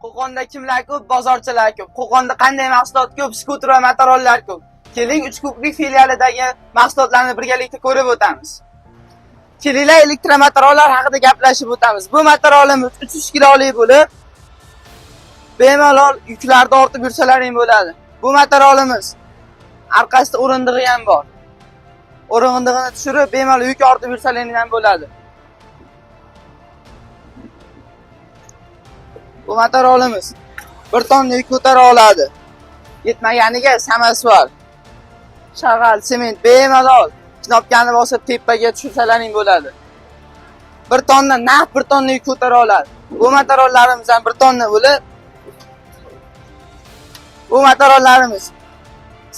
Qo'qonda kimlar ko'p? Bozorchilar ko'p. Qo'qonda qanday mahsulot ko'p? Skuter va motorollar ko'p. Keling, Uchko'prik filialidagi mahsulotlarni birgalikda ko'rib o'tamiz. Kelinglar, elektromotorollar haqida gaplashib o'tamiz. Bu motorolimiz 300 kilolik bo'lib, bemalol yuklarni ortib yursalaring bo'ladi. Bu motorolimiz orqasida o'rindig'i ham bor. O'rindig'ini tushirib, bemalol yuk ortib yursalaring ham bo'ladi. Bu motorolimiz 1 tonna yuk ko'tara oladi. Yetmaganiga samosval, shag'al, sement bemalol knopkani bosib tepaga tushirsalaring bo'ladi. 1 tonna naqd 1 tonna yuk ko'tara oladi. Bu motorollarimiz ham 1 tonna bo'lib, bu motorollarimiz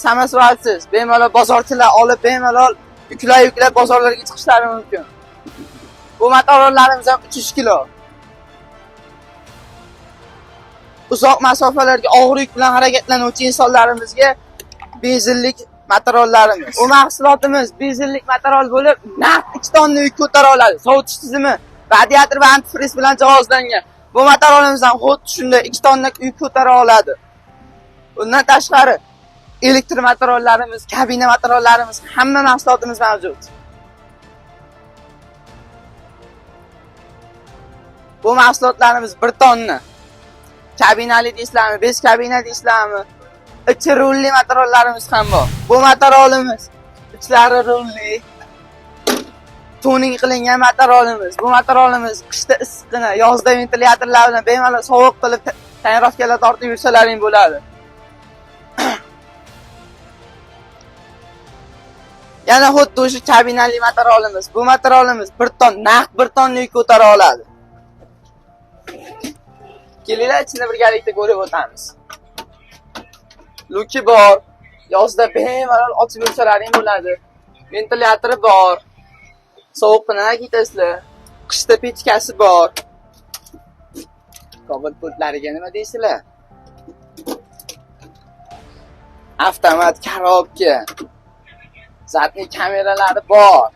samosvalsiz, bemalol bozorchilar olib bemalol yuklab bozorlarga chiqishlari mumkin. Bu motorollarimiz ham 300 kilo. Uzoq masofalarga og'ir yuk bilan harakatlanuvchi insonlarimizga benzinlik motorollarimiz. Bu mahsulotimiz benzinlik motorol bo'lib, naqd 2 tonna yuk ko'tara oladi. Sovutish tizimi, radiator va antifriz bilan jihozlangan. Bu motorolimiz ham xuddi shunday 2 tonna yuk ko'tara oladi. Undan tashqari elektr motorollarimiz, kabina motorollarimiz, hamma mahsulotimiz mavjud. Bu mahsulotlarimiz 1 tonna. Kabinali deysizlarmi, 5 kabina deysizlarmi? Ichi rulli motorollarimiz ham bor. Bu motorolimiz ichlari rulli, tuning qilingan motorolimiz. Bu motorolimiz qishda issiqqina, yozda ventilyatorlar bilan bemalol sovuq qilib tonirovkalar tortib yursalaring bo'ladi. Yana xuddi o'sha kabinali motorolimiz. Bu motorolimiz 1 ton, naqd 1 tonna yuk ko'tara oladi. Kelinglar, ichini birgalikda ko'rib o'tamiz. Luki bor. Yozda bemalol ochib yursalaring bo'ladi. Ventilyatori bor. Sovuqni ketasizlar. Qishda pechkasi bor. Kobul pultlariga nima deysizlar? Avtomat korobka. Zadniy kameralari bor.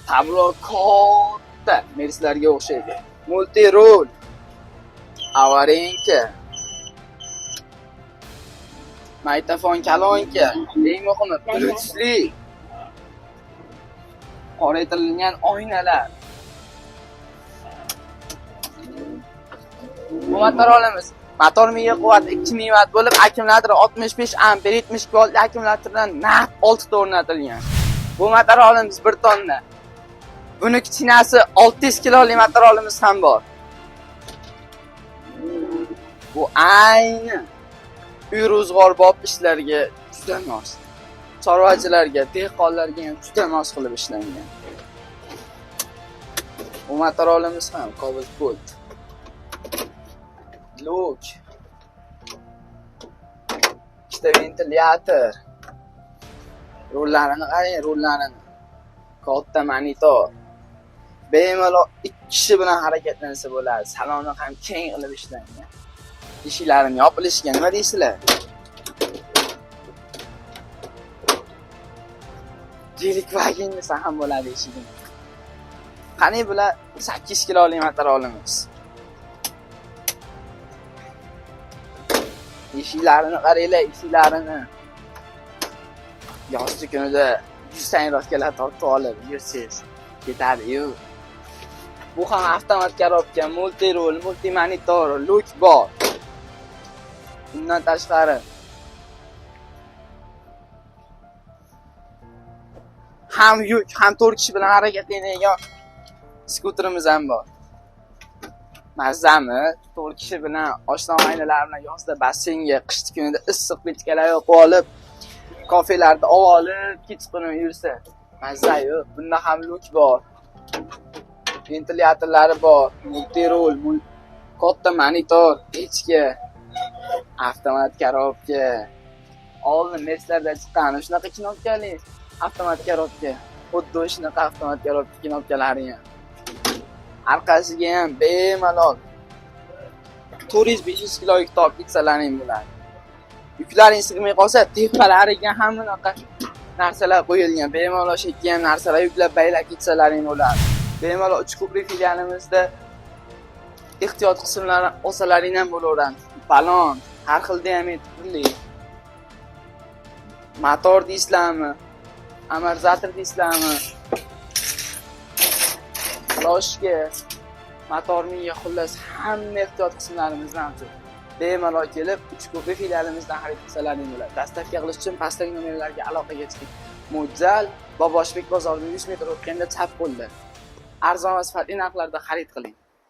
Tablo katta, Mercedeslariga o'xshaydi. Multi rul. Avarenka. Magnitofon kolonka. Eng muhimi Bluetoothli. Qoraytirilgan oynalar. Bu motorolimiz motor miya quvvati 2000 watt bo'lib, akkumulyatori 65 amper 70 voltli akkumulyatordan naqd 6 ta o'rnatilgan. Bu motorolimiz 1 tonna. Buni kichinasi 600 kiloli motorolimiz ham bor. Bu ayni uy ro'zg'orbob ishlarga juda mos. Chorvachilarga, dehqonlarga ham juda mos qilib ishlangan. Bu motorolimiz ham Cobalt Gold. Luk. Ikkita ventilyator. Rullarini qarang, rullarini. Katta monitor. Bemalol 2 kishi bilan harakatlansa bo'ladi. Saloni ham keng qilib ishlangan. Eshiklarini yopilishiga nima deysizlar? Gelikwagen desa ham bo'ladi eshigini. Qani bular 8 kiloli motorolimiz. Eshiklarini qaranglar, eshiklarini. Yozgi kunida 100 tonirovkalar tortib olib yursangiz ketadi-yu. Bu ham avtomat korobka, multi rul, multi monitor, luk bor. Bundan tashqari ham yuk, ham 4 kishi bilan harakatlanadigan skuterimiz ham bor. Mazzami? 4 kishi bilan oshna og'aynilar bilan yozda basseynga, qishki kunida issiq pechkalar yoqib olib, kofelarni olib, kechqurun yursa, mazza-yu. Bunda ham luk bor. Ventilyatorlari bor, multi rul, katta monitor, pechka, avtomat korobka. Oldin Mercedeslerde chiqqan shunaqa knopkali avtomat korobka. Xuddi shunaqa avtomat korobka knopkalari ham. Orqasiga ham bemalol 400-500 kilo yuk tortib ketsalaring bo'ladi. Yuklaring sig'may qolsa, tepalariga ham bunaqa narsalar qo'yilgan. Bemalol shu yerga ham narsalar yuklab baylab ketsalaring bo'ladi. Bemalol Uchko'prik filialimizda ehtiyot qismlari olsalaring ham bo'laveradi. Balon, har xil diametrli motor deysizlarmi, amortizator deysizlarmi, ложка, motor miya, xullas hamma ehtiyot qismlarimiz mavjud. Bemalol kelib Uchko'prik filialimizdan xarid qilsalaring bo'ladi. Доставка qilish uchun pastdagi nomerlarga aloqaga chiqing. Mo'ljal Boboshbek bozoridan 100 metr o'tganda chap qo'lda. Arzon va sifatli narxlarda xarid qiling.